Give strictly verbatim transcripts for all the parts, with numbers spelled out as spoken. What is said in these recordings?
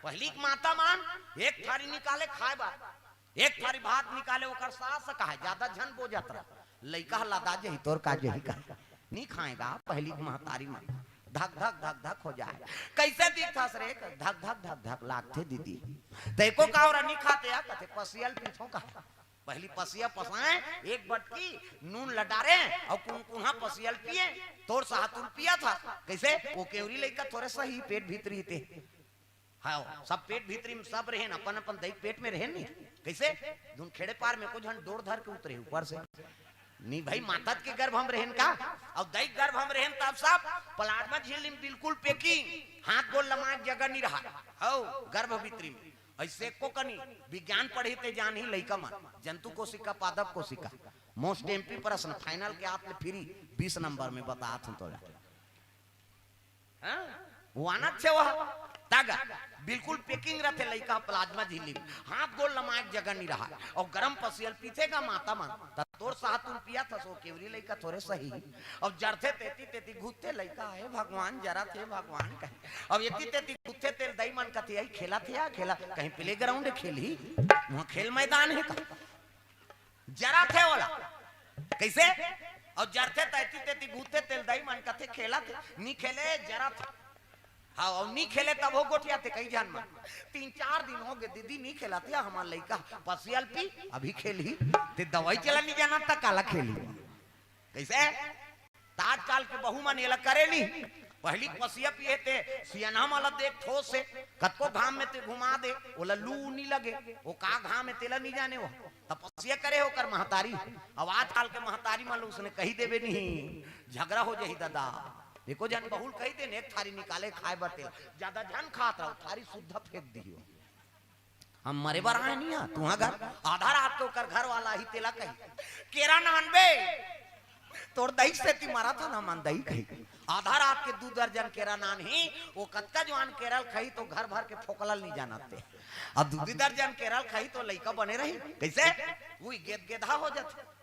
पहिली के माता मन एक थारी निकाले खाए बर, एक थारी भात निकाले, ओकर सास कहे, "ज्यादा झन बोजत रह, लइका ह लदा जही, तोर का जही?" कहे, "नी खाएगा।" पहिली के महतारी मन धक धक धक धक हो जाए। "कैसे दिखथस रे?" "धक धक धक धक लागथे दीदी।" "तैको का ओरा नी खाते आ?" कथे, "पसिया ल पीथों।" कहा, पहिली पसिया पसाए, एक बटकी नून ल डारे अउ कुनकुना पसिया ल पिए। तोर साहतुल पिया था। कैसे? ओ केवरी लइका थोरे सही, पेट भीतरी ते। हाँ, सब पेट भीतरी में सब रहेन, अपन अपन दई के पेट में रहेन नी। कैसे? धुन खेड़े पार में को झन डोर धर के उतरे ऊपर से। नी भाई, माता के गर्भ हम रहेन का? अउ दई के गर्भ हम रहेन तब सब प्लाज्मा झिल्ली में बिल्कुल packing, हाथ गोड़ लमाए के जगह नी रहा। हौ, गर्भ भीतरी में। ऐसे को कनी विज्ञान पढ़े ते जानही लइका मन, जंतु कोशिका, पादप कोशिका। Most M P प्रश्न, final के आप ले free बीस नंबर में बतात हूँ तोला। हाँ? वो आना छे वह तागा, बिल्कुल packing रथे लइका प्लाज्मा झिल्ली में, हाथ गोड़ लमाए के जगह नी रहा। अउ गरम पसिया ल पीथे गा माता मन, त तोर साहतुल पिया था सो केवरी लइका थोरे सही। अउ जरथे तेती तेती घुसथे लइका, "हे भगवान, जरथे भगवान," कहे। अउ एती तेती घुसथे तेला दई मन कथे, "अई खेलत हे या खेला, कहीं playground खेलही, वहाँ खेल मैदान हे का?" जरथे ओला। कैसे? अउ जरथे त एती तेती घुसथे तेला दई मन कथे, "खेलत हे।" नी खेले, जरथे। हाँ, अउ नी खेले तभो गोठियाथे कई झन मन। "तीन चार दिन होगे दीदी नी खेलत हे हमर लइका, पसिया ल पी, अभी खेलही।" ते दवाई चला नी जानत त काला खेलही? कैसे? त आजकल के बहू मन एला करे नी। पहिली पसिया पिए ते सियनहा मन ल देख ठोस हे, कतको घाम में ते घुमा दे, ओला लू नी लगे, ओ का घाम हे तेला नी जाने वो। त पसिया करे हे ओकर महतारी। अब आजकल के महतारी मन ल उसने कही देबे नी, झगड़ा हो जाही दादा। एको झन बहू ल कही देन, एक थारी निकाले खाए बर तेला, ज्यादा झन खात रहो, थारी सुद्धा फेंक दिही। हम मरे बर आए नी हा तुहा घर। आधा रात के ओकर घर वाला ही तेला कही, "केरा नान बे, तोर दई सेती मरत हन हमन दई," कही। आधा रात के दू दर्जन केरा नानही, ओ कतका जुवान केरा ल खाही त घर भर के फोकला ल नी जानत ते। अब दू दू दर्जन केरा ल खाही त लइका बने रही। कैसे? उही गेद गेदहा हो जाथे।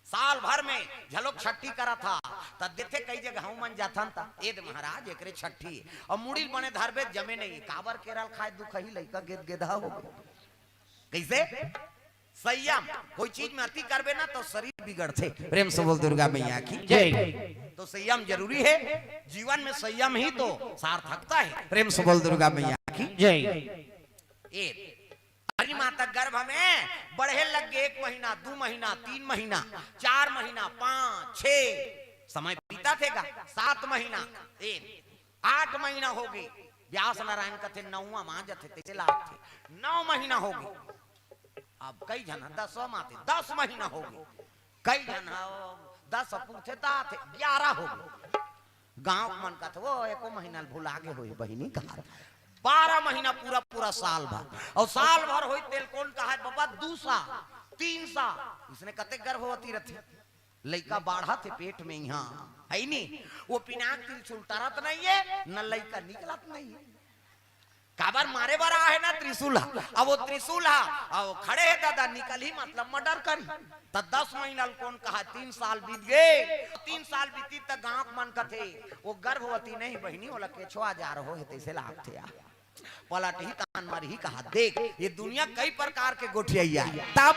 साल भर में झलोक छट्ठी करत हा, त देथे कई जगह हमन जाथन त, "ए दे महाराज, एकरे छट्ठी।" अउ मुड़ी ल बने धरबे त जमे नहीं, "काबर केरा ल खाए दुखही, लइका गेद गेदहा हो गे।" कैसे? संयम, कोई चीज में अति करबे ना त शरीर बिगड़थे। प्रेम से बोल दुर्गा मैया की जय। त संयम जरूरी हे, जीवन में संयम ही त सार्थकता हे। प्रेम से बोल दुर्गा मैया की जय। ए, हरी माता गर्भ में बढ़े लग गे, एक महीना, दू महीना, तीन महीना, चार महीना, पाँच, छे, समय बीतत हे गा, सात महीना, ए, आठ महीना होगे। व्यास नारायण कथे नौवां मा जथे, तइसे लागथे। नौ महीना होगे। अब कई झन ह दसवां मा आथे, दस महीना होगे। कई झन ह दस पूरथे त आथे, ग्यारह होगे। गांव के मन कथे, "वो एको महीना ल भुला गे होही बहिनी," कहा। बारह महीना पूरा, पूरा साल भर। अउ साल भर होही तेला कोन कहा, "बाबा, दू साल, तीन साल।" इसने कते गर्भवती रथे। लइका बाढ़त हे पेट में इहाँ, हइ नी? वो पिनाक त्रिशूल टरत नइ हे, न लइका निकलत नइ हे। काबर मारे बर आहे ना त्रिशूल ह। अब वो त्रिशूल ह, अब वो खड़े हे दादा, निकलही मतलब murder करही। त दस महीना ल कोन कहा, तीन साल बीत गे। तीन साल बीती त गांव के मन कथे, "वो गर्भवती नहीं बहिनी, ओला केछवा जा रहो हे, तइसे लागथे या।" पलटही तान मरही कहा, देख, ये दुनिया कई प्रकार के गोठियाई आय। तब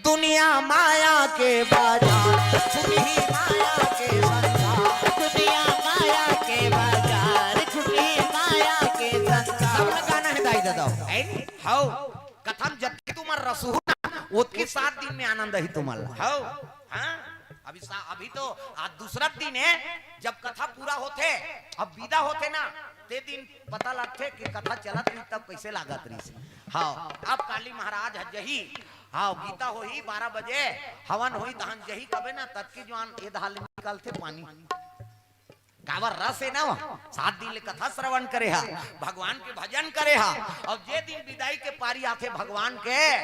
दुनिया माया के बाजार, छुटही माया के संसार। दुनिया माया के बाजार, छुटही माया के संसार। सब लगाना है दाई दादा। ऐ? हौ, कथा म जतकी तुमन रसहू ना, ओतकी सात दिन में आनंद ही तुमन ला। हौ, हाँ? अभी सा-, अभी तो आज दूसरा दिन हे, जब कथा पूरा होथे, अब विदा होथे ना, ते दिन पता लगथे कि कथा चलत रही तब कइसे लागत रहिस। हाँ, अब काली महाराज ह जही, हाँ, गीता होही बारह बजे, हवन होही, तहन जही कबे ना, ततकी जुवान ए धार ले निकलथे पानी। काबर रस हे ना, सात दिन ले कथा श्रवण करे हा, भगवान के भजन करे हा, अउ जे दिन विदाई के पारी आथे भगवान के,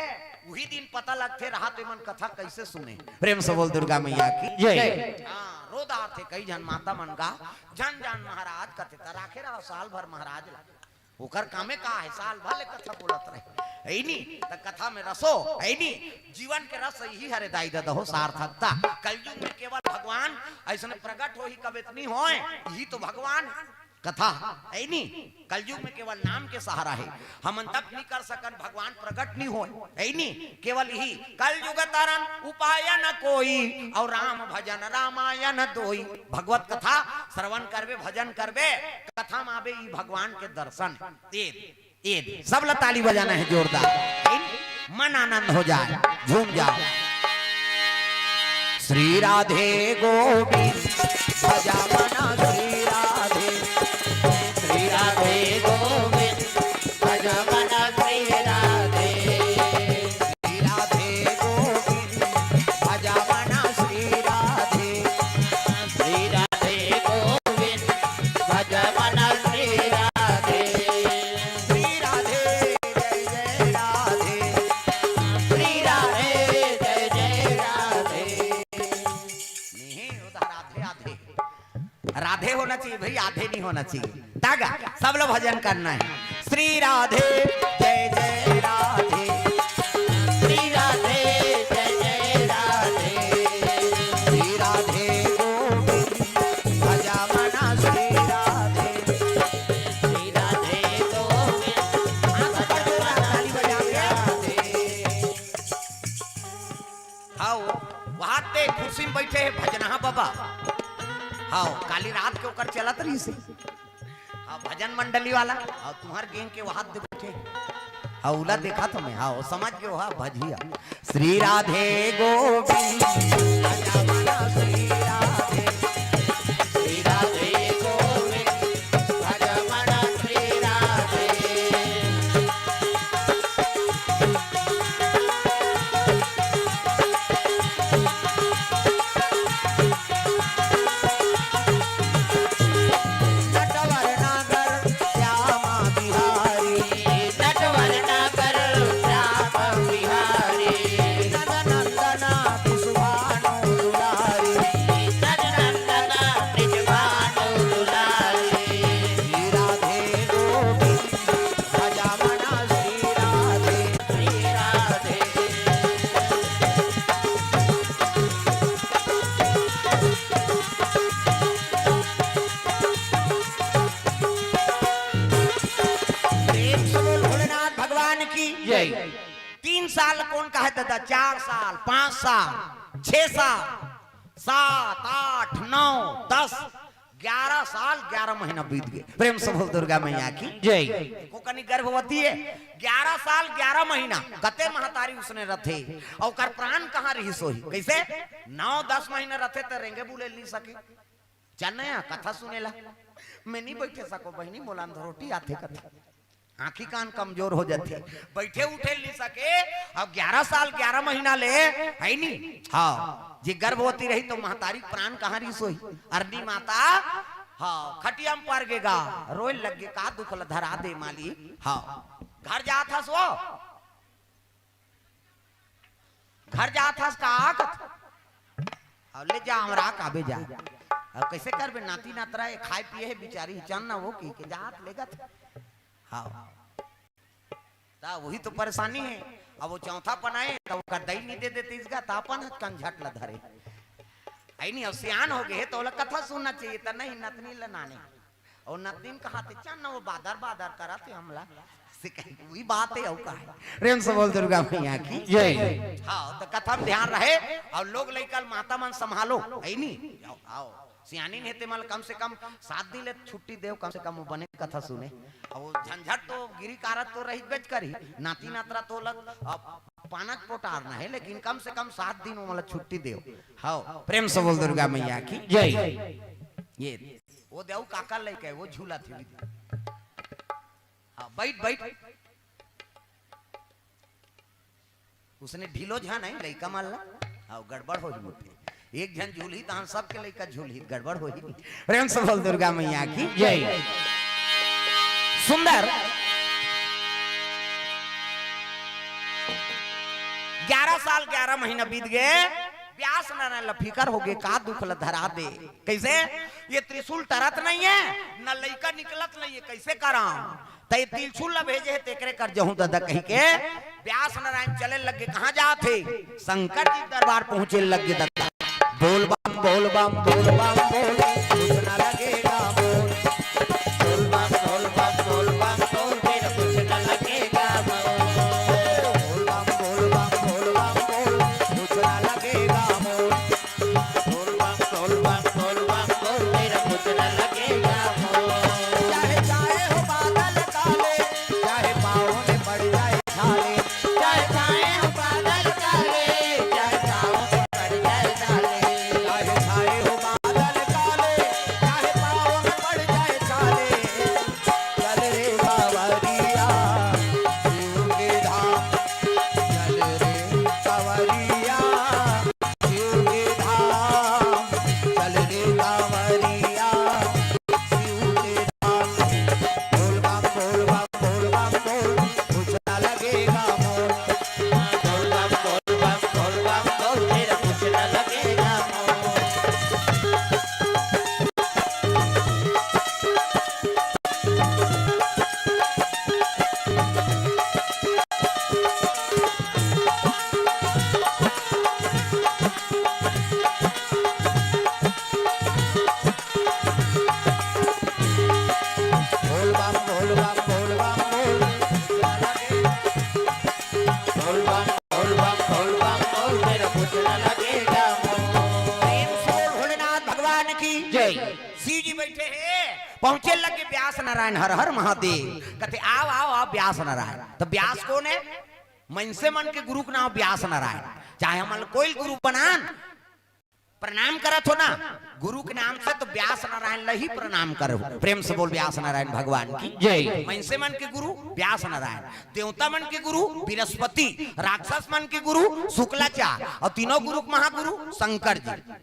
उही दिन पता लगथे रहा ते मन कथा कइसे सुने। प्रेम से बोल दुर्गा मैया की जय। हाँ, रो डारथे कई झन माता मन गा, झन जान महाराज कथे त राखे रहा साल भर महाराज ला। ओकर कामे का हे, साल भर ले कथा बोलत रहे। हइ नी? त कथा में रसो, हइ नी? जीवन के रस इही हरे दाई ददा हो, सार्थकता। कलयुग में केवल भगवान अइसने प्रगट होही, कबे त नी होय, इही तो भगवान हे। कथा, है नी? कलयुग में केवल नाम के सहारा हे। हमन तप नहीं कर सकन, भगवान प्रकट नहीं होय, है नी? केवल यही कलयुग तरन उपाय न कोई, और राम भजन रामायण दोई। भगवत कथा श्रवण करबे, भजन करबे, कथा में आबे, ई भगवान के दर्शन। ये, ये सब ला ताली बजाना है जोरदार, है नी? मन आनंद हो जाए, झूम जाओ। श्री राधे गोविंद भजा मन श्री राधे, श्री राधे गोविंद भजा मन श्री राधे, श्री राधे गोविंद भजा मन श्री राधे, श्री राधे गोविंद भजा मन श्री राधे, श्री राधे जय जय राधे, श्री राधे जय जय राधे। नहीं, वो तो राधे आधे। राधे होना चाहिए भाई, आधे नहीं होना चाहिए। तागा, सब लोग भजन करना है। श्री राधे जय जय राधे, श्री राधे जय जय राधे, श्री राधे गोविंद भजा मन श्री राधे, श्री राधे गोविंद। हाथ ऊपर जोरदार ताली बजाओ। हाव, वहां ते कुर्सी में बैठे हे भजनहा बाबा। हाव, काली रात के ओकर चलत रहिस हे। हाव, भजन मंडली वाला, हाव, तुम्हार गैंग के वहां दे बैठे। हाव, उला देखा तो मैं, हाव, समझ गयो, हाव, भजिया। श्री राधे गोविंद, श्री राधे, श्री राधे गोविंद, भज मन श्री राधे। नटवर नागर श्याम बिहारी, नटवर नागर श्याम बिहारी, नंद नंदन वृषभानु दुलारी, नंद नंदन वृषभानु दुलारी। श्री राधे गोविंद भजा मन श्री राधे, श्री राधे। प्रेम से बोल भोलेनाथ भगवान की जय। तीन साल कोन कहे दादा, चार साल, पांच साल, छह साल, सात, आठ, नौ, दस, ग्यारह साल, ग्यारह महीना बीत गए। प्रेम से बोल दुर्गा मैया की जय। एको कनी गर्भवती हे, ग्यारह साल, ग्यारह महीना, कते महतारी उसने रथे, अउ ओकर प्राण कहाँ रहिस होही? कैसे? नौ, दस महीना रथे त रेंगे बुले नहीं सके। चल ना, कथा सुनेला, मैं नहीं बैठे सको बहिनी, मोला अंधरोटी आथे कथे। आंखी कान कमजोर हो जाथे, बैठे उठे नहीं सके। अब ग्यारह साल, ग्यारह महीना ले, है नी? हाव, जे गर्भवती रही तो महतारी प्राण कहाँ रहिस होही? अरनी माता, हाव, खटिया में पर गे गा, रोए लग गे, का दुख ल धरा दे मालिक। हाव, घर जात हस वो, घर जात हस का? कथे, अब ले जा, हमरा काबे जा। अब कैसे करबे, नाती नातरा हे, खाए पिए हे बिचारी, चल ना वो की के जात लेगत। हाव। ता वही तो परेशानी हे। अब वो चौथा पनाए, त ओकर दई नहीं दे देते इसका, त अपन कंझट ल धरे। है नी, अब सियान हो गए, त ओला कथा सुनना चाहिए, त नहीं, नतनी ल नाने। अउ नतनीन कहा थे, "चल ना, वो बादर बादर करा थे हमला।" से कहे, "वही बात हे, अउ का हे?" प्रेम से बोल दुर्गा मैया की जय। हाव, त कथा में ध्यान रहे, अउ लोग लइका ल माता मन संभालो, है नी? आओ, आओ। सियानी नहीं ते मन कम से कम सात दिन ले छुट्टी देव, कम से कम वो बने कथा सुने। अब वो झंझट तो गिरी कारत तो रही बेच करी, नाती नातरा तो लग, अब पानक पोटारना हे, लेकिन कम से कम सात दिन वो मतलब छुट्टी देव। हाव, प्रेम से बोल दुर्गा मैया की जय। ये वो देव काका लइका हे, वो झूला थे। हाव, बैठ, बैठ। उसने ढीलो झन हे लइका मन ला। हाव, गड़बड़ होही मोटे। एक झन झूलही, तहन सबके लइका झूलही, गड़बड़ होही। प्रेम से बोल दुर्गा मैया की जय। सुंदर। ग्यारह साल, ग्यारह महीना बीत गए। व्यास नारायण ल फिकर हो गए, का दुख ल धरा दे। कैसे? ये त्रिशूल टरत नहीं हे, न लइका निकलत नहीं हे, कैसे करांव? त ये त्रिशूल ल भेजे हे, तेकरे कर जहूं दादा कही के व्यास नारायण चले लग गे। कहाँ जात हे? शंकर जी दरबार पहुंचे लग गे दादा। बोल बम, बोल बम, बोल बम, बोल, कुछ ना लगेगा मोल। पहुंचे लगे व्यास नारायण, हर हर महादेव। कथे, "आव, आव, आव, व्यास नारायण।" त व्यास कोन हे? मनसे मन के गुरु के नाम व्यास नारायण। चाहे हमन कोई गुरु बनान, प्रणाम करत हो ना गुरु के नाम से, त व्यास नारायण ल ही प्रणाम करो। प्रेम से बोल, व्यास नारायण भगवान की जय। मनसे मन के गुरु व्यास नारायण, देवता मन के गुरु बृहस्पति, राक्षस मन के गुरु शुक्लाचार्य, अउ तीनों गुरु के महागुरु शंकर जी।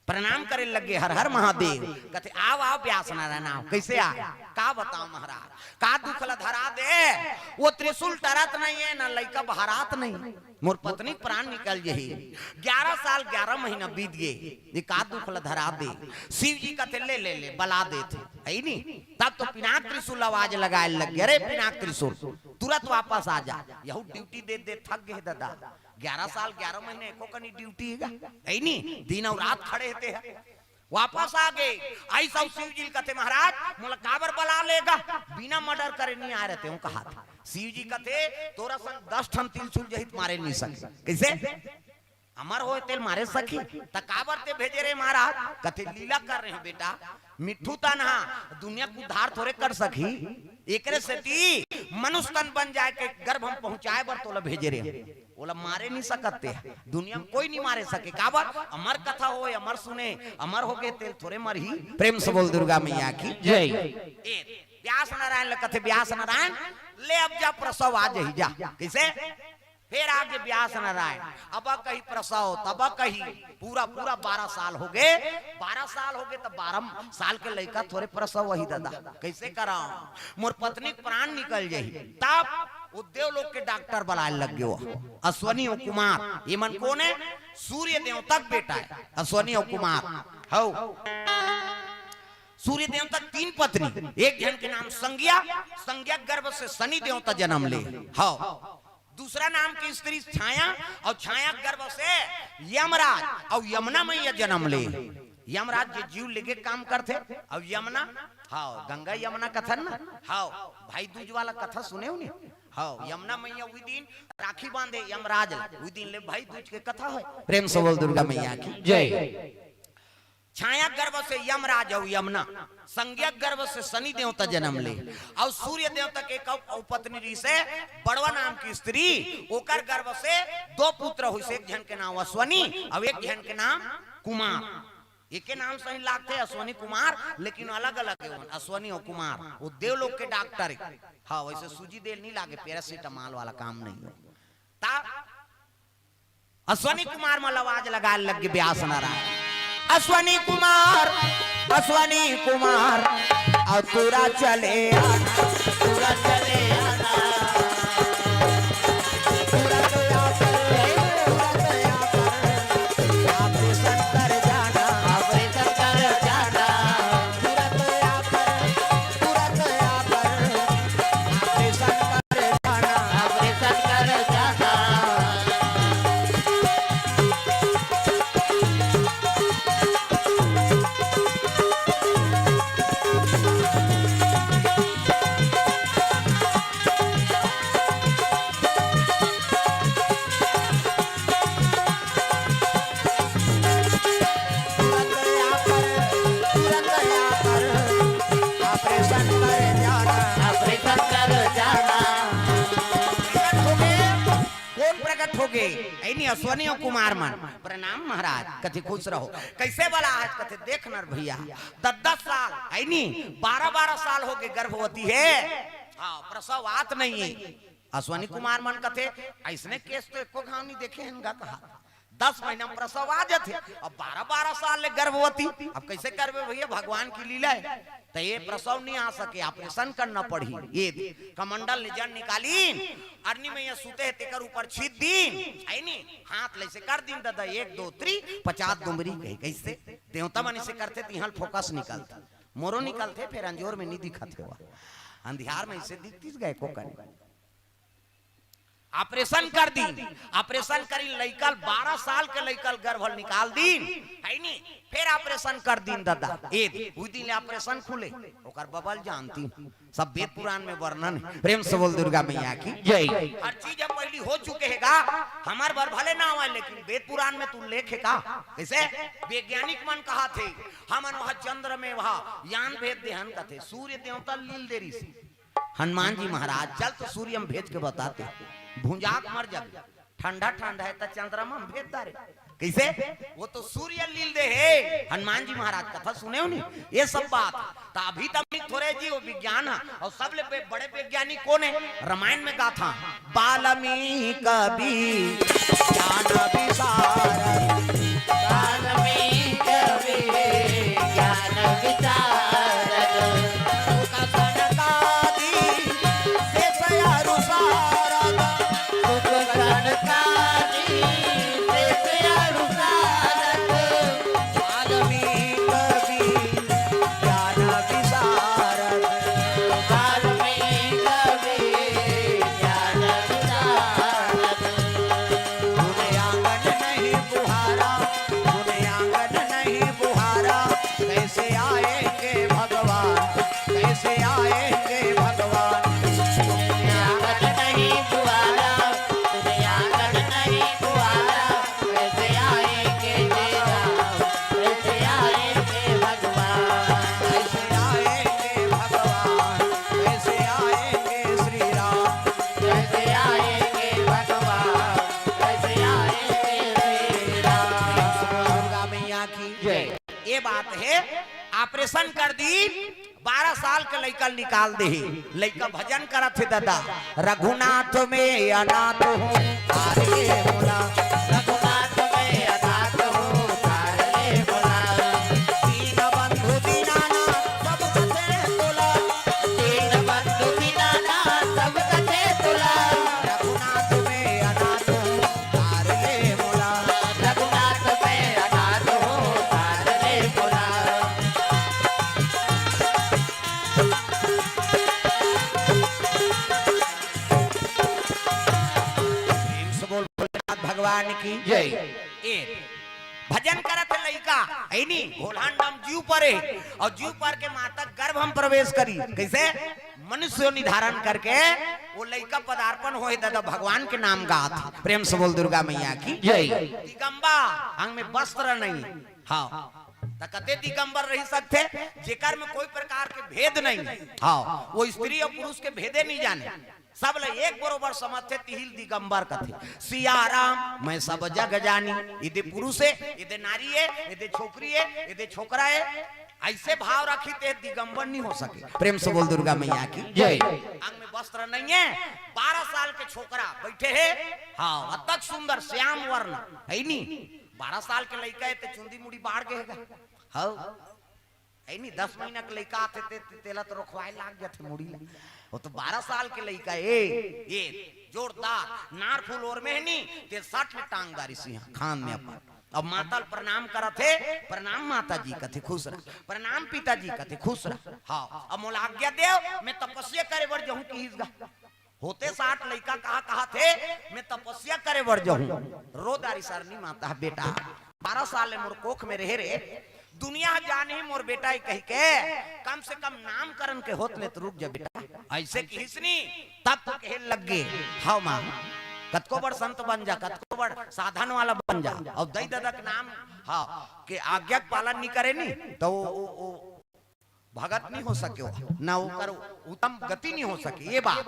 प्रणाम करे लगे, "हर हर महादेव।" कथे, "आव, आव, व्यास नारायण, आव।" कइसे आय? का बतावंव महाराज, का दुख ल धरा दे। ओ त्रिशूल टरत नइ हे, न लइका भरात नइ हे। मोर पत्नी प्राण निकल जही। ग्यारह साल ग्यारह महीना बीत गे, ये का दुख ल धरा दे। शिव जी कथे, "ले, ले, ले, बला देथे।" हइ नी? तब तो पिनाक त्रिशूल आवाज लगाय लग गे, "अरे पिनाक त्रिशूल, तुरंत वापस आ जा।" यहू ड्यूटी दे दे थक गे ददा। ग्यारह साल ग्यारह महीना एको कनी ड्यूटी हे गा, हइ नी? दिन अउ रात खड़े हे तेहा। वापस आ गे। अइसे शिव जी ल कथे, "महाराज, मोला काबर बला ले गा? बिना मर्डर करे नइ आय रहतेंव," कहत हे। शिव जी कथे, "तोर असन दस ठन त्रिशूल जही त मारे नइ सके।" कइसे? अमर होय तेला मारे सकही, त काबर तें भेजे रहेस महाराज? कथे, "लीला कर रहेंव बेटा, मिट्ठू तन ह दुनिया के उद्धार थोरे कर सकही, एकरे सेती मनुष्य तन बन जाय के गर्भ म पहुंचाय बर तोला भेजे रहेंव।" ओला मारे नइ सकत तें, दुनिया म कोई नइ मारे सके। काबर? अमर कथा होय, अमर सुने, अमर होगे तेला थोरे मरही। प्रेम से बोल दुर्गा मैया की जय। ए, व्यास नारायण ल कथे, "व्यास नारायण, ले अब जा, प्रसव आ जही जा।" कइसे? फेर आगे व्यास नारायण, अब कही प्रसव, तब कही पूरा, पूरा बारह साल होगे, बारह साल होगे त बारह साल के लइका थोरे प्रसव होही ददा। कइसे करंव? मोर पत्नी के प्राण निकल जही। तब ओ देवलोक के डॉक्टर बलाय लग गे। अश्वनी अउ कुमार, ये मन कोन हे? सूर्य देवता के बेटा हे अश्वनी अउ कुमार। हव, सूर्य देवता के तीन पत्नी, एक झन के नाम संज्ञा, संज्ञा के गर्भ से शनि देवता जनम ले। हव, दूसरा नाम के स्त्री छाया, अउ छाया के गर्भ से यमराज, अउ यमुना मैया जनम ले। यमराज जे जीव लेगे काम करथे, अउ यमुना, हव, गंगा यमुना कथन ना, हव, भाई दूज वाला कथा सुनेव नी, हव, यमुना मैया उही दिन राखी बांधे यमराज ला, उही दिन ले भाई दूज के कथा हे। प्रेम से बोल दुर्गा मैया की जय। छाया गर्भ से यमराज अउ यमुना, संज्ञा गर्भ से शनि देवता जनम ले, अउ सूर्य देवता के एक अउ पत्नी रहिसे बड़वा नाम के स्त्री, ओकर गर्भ से दो पुत्र होइसे, एक झन के नाम अश्वनी अउ एक झन के नाम कुमार। एके नाम सही लागथे अश्वनी कुमार, लेकिन अलग-अलग हे ओमन, अश्वनी अउ कुमार। ओ देवलोक के डॉक्टर हे। हव, वइसे सूजी दे ल नइ लागे, पैरासिटामोल वाला काम नइ हे। त अश्वनी कुमार मन आवाज लगाय लग गे व्यास नारायण। अश्वनी कुमार, अश्वनी कुमार, अब तुरंत चले आना, तुरंत चले आना। तुरंत आ कर, तुरंत आ कर, ऑपरेशन कर जाना, ऑपरेशन कर जाना। तुरंत आ कर, तुरंत आ कर, ऑपरेशन कर जाना, ऑपरेशन कर जाना। तुरंत आ कर, तुरंत आ कर, ऑपरेशन कर जाना, ऑपरेशन कर जाना। प्रकट होगे, कोन प्रकट होगे? अइनी अश्वनी अउ कुमार मन। प्रणाम महाराज, कथे खुश रहो। कइसे बलाहस? कथे देख नर भइया, दस दस साल, अइनी बारह बारह साल होगे गर्भवती हे। हव, प्रसव आत नइ हे। अश्वनी कुमार मन कथे, "अइसने केस तो एको घांव नइ देखे हन गा," कहा। दस महीना म प्रसव आ जाथे, अब बारह बारह साल ले गर्भवती, अब कइसे करबे भइया, भगवान के लीला हे। त ये प्रसव नइ आ सके, ऑपरेशन करना पड़ही। ये कमंडल ले जन निकालिन, अरनी मइया सुते हे, तेकर ऊपर छीत दिन, अइनी, हाथ ले अइसे कर दिन ददा, एक, दो, three, पचास डुमरी कही, कइसे? देवता मन अइसे करथे, त इहां ले फोकस निकलथे, मोरो निकलथे, फेर अंजोर में नइ दिखत हे, अंधियार में अइसे दिखतिस गा एको कनी। ऑपरेशन कर दिन, ऑपरेशन करिन लइका ल, बारह साल के लइका ल गर्भ ले निकाल दिन, अइनी, फेर ऑपरेशन कर दिन ददा। ए, उही दिन ले ऑपरेशन खुले, ओकर बबल जानतिन, सब वेद पुराण में वर्णन हे। प्रेम से बोल दुर्गा मैया की जय। हर चीज हे पहली हो चुके हे गा, हमर बर भले ना आवय, लेकिन वेद पुराण में तू लेख हे का? कइसे? वैज्ञानिक मन कहाथे, हमन वहाँ चंद्र में वहाँ यान भेज देहन कथे, सूर्य देवता लील दे रिहिस। हनुमान जी महाराज, चल तो सूर्य में भेज के बताते, भुंजाक मर जाबे, ठंडा ठंडा हे त चंद्रमा में भेज डारे। कइसे? वो तो सूर्य लील दे हे। हनुमान जी महाराज कथा सुने हो नी? ये सब बात। त अभी तक थोरे जी वो विज्ञान हे। अउ सबले बे-, बड़े वैज्ञानिक कोन हे? रामायण में गाथा। वाल्मीकि ज्ञान विशारद। वाल्मीकि ज्ञान विशारद। सुख सनकादि शेष अरु सारद। सुख सनकादि शेष अरु सारद। वाल्मीकि ज्ञान विशारद। वाल्मीकि ज्ञान विशारद। गुण आंगन नहीं बुहारा, गुण आंगन नहीं बुहारा, कैसे आएंगे भगवान, कैसे आएंगे भगवान? गुण आंगन नहीं बुहारा, गुण आंगन नहीं बुहारा, कैसे आएंगे भगवान? कैसे आएंगे भगवान? कैसे आएंगे भगवान? कैसे आएंगे श्री राम? कैसे आएंगे भगवान? कैसे आएंगे श्री राम? दुर्गा मैया की जय। ये बात हे, ऑपरेशन कर दी, बारह साल के लइका निकाल दे हे। लइका भजन करत हे दादा, रघुनाथ में अनाथ हूँ, तारे मोला। रघुनाथ में अनाथ हूँ, तारे मोला। दीन बंधु दीनानाथ सब कथे तोला। दीन बंधु दीनानाथ सब कथे तोला। रघुनाथ में अनाथ हूँ, तार ले मोला। रघुनाथ में अनाथ हूँ, तार ले मोला। प्रेम से बोल भोलेनाथ भगवान की जय। ए, भजन करत हे लइका, हे नी, भोलान डम जीव परे, अउ जीव पर के माता गर्भ में प्रवेश करी। कइसे? मनुष्य योनि धारण करके वो लइका पदार्पण होए, दादा भगवान के नाम गात हे। प्रेम से बोल दुर्गा मैया की जय। दिगंबर, अंग में वस्त्र नहीं। हाँ, त कते दिगंबर रहि सकथे, जेकर में कोई प्रकार के भेद नहीं। हाँ, वो स्त्री अउ पुरुष के भेदे नहीं जाने, सब ल एक बरोबर समझथे, तिही ल दिगंबर कथे। सिया राम मैं सब जग जानी, एदे पुरुष हे, एदे नारी हे, एदे छोकरी हे, एदे छोकरा हे, अइसे भाव रखही ते दिगंबर नहीं हो सके। प्रेम से बोल दुर्गा मैया की जय। अंग में वस्त्र नहीं हे, बारह साल के छोकरा बइठे हे, हाँ, अतक सुंदर श्याम वर्ण, हे नी? बारह साल के लइका हे ते चुंदी मुड़ी बाढ़ गे हे गा। हाँ, हे नी? दस महीना के लइका आथे ते, ते, तेला तो रोखवाए लाग जाथे मुड़ी ला। वो तो बारह साल के लइका हे, ए जोरदार नार फूल ओर में हे नी, ते सट ले टांग डारिस इहाँ खान में अपन। अब माता ल प्रणाम करत हे, "प्रणाम माता जी," कथे, "खुश रह।" "प्रणाम पिताजी," कथे, "खुश रह।" हाँ, अब मोला आज्ञा देव, मैं तपस्या करे बर जाहूँ किहिस गा। होते साठ लइका कहा, कहा थे, "मैं तपस्या करे बर जाहूँ।" रो डारिस सरनी माता, "बेटा, बारह साल ले मोर कोख में रहे रे, दुनिया जाने मोर बेटा ही कहि के, कम से कम नामकरण के होत ले तो रुक जा बेटा।" अइसे किहिस नी, तब तो कहे लग गे, "हाँ माँ, कतको बड़ संत बन जा, कतको बड़ साधन वाला बन जा, अउ दई ददा के नाम, हाँ, के आज्ञा के पालन नहीं करे नी, तो वो, वो, वो भगत नहीं हो सके हो, ना ओकर उत्तम गति नहीं हो सके।" ये बात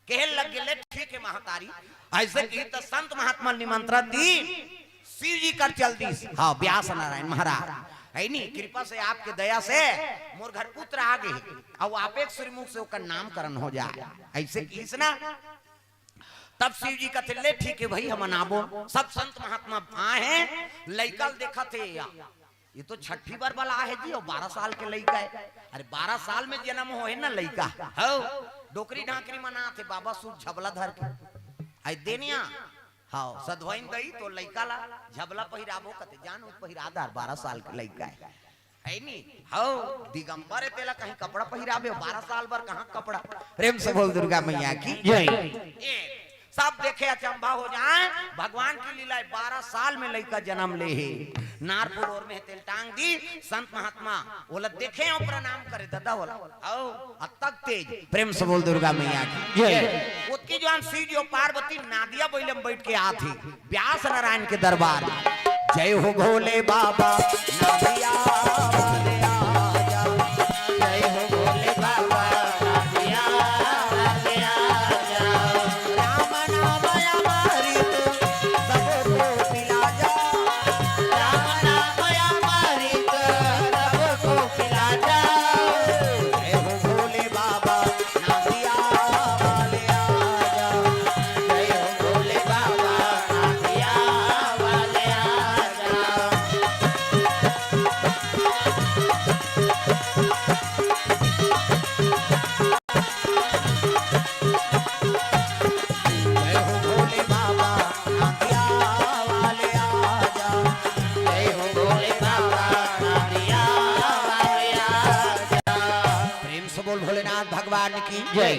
कहे लग गे, "ले ठीक हे महतारी।" अइसे किहिस त संत महात्मा निमंत्रण दीस, शिव जी कर चल दीस। हाँ, व्यास नारायण महाराज, हे नी, कृपा से आपके दया से मोर घर पुत्र आ गे हे, अउ आप एक श्रीमुख से ओकर नामकरण हो जाए। अइसे किहिस ना, तब शिव जी कथे, "ले ठीक हे भाई, हमन आबो।" सब संत महात्मा आए हे, लइका ल देखत हे, या ये तो छठी बर बला हे जी, अउ बारह साल के लइका हे। अरे, बारह साल में जनम होए ना लइका। हव, डोकरी ढाकरी मनाथे, बाबा सूत झबला धर के। आई देनिया, हव, सधवाइन दई तो लइका ला झबला पहिराबो कथे, जान उ पहिरा दार, बारह साल के लइका हे। हे नी? हव, दिगंबर हे, तेला कहीं कपड़ा पहिराबे, बारह साल बर कहाँ कपड़ा? प्रेम से बोल दुर्गा मैया की जय। ए, सब देखे अचंभा हो जाए, भगवान की लीला हे, बारह साल में लइका जनम ले हे, नारपुर ओर में तेल टांग दीस, संत महात्मा ओला देखे अउ प्रणाम करे, ददा ओला, अउ अतक तेज, प्रेम से बोल दुर्गा मैया की जय। ओतकी भगवान शिव जी और पार्वती नादिया बइला म बैठ के आत हे व्यास नारायण के दरबार। जय हो भोले बाबा, नादिया वाले आजा। जय हो भोले बाबा, नादिया वाले आजा। राम नाम अमृत सबको पिला जा। राम नाम अमृत सबको पिला जा। जय हो भोले बाबा, नादिया वाले आजा। जय हो भोले बाबा, नादिया वाले आजा। जय हो भोले बाबा, नादिया वाले आजा। जय हो भोले बाबा, नादिया वाले आजा। प्रेम से बोल भोलेनाथ भगवान की जय।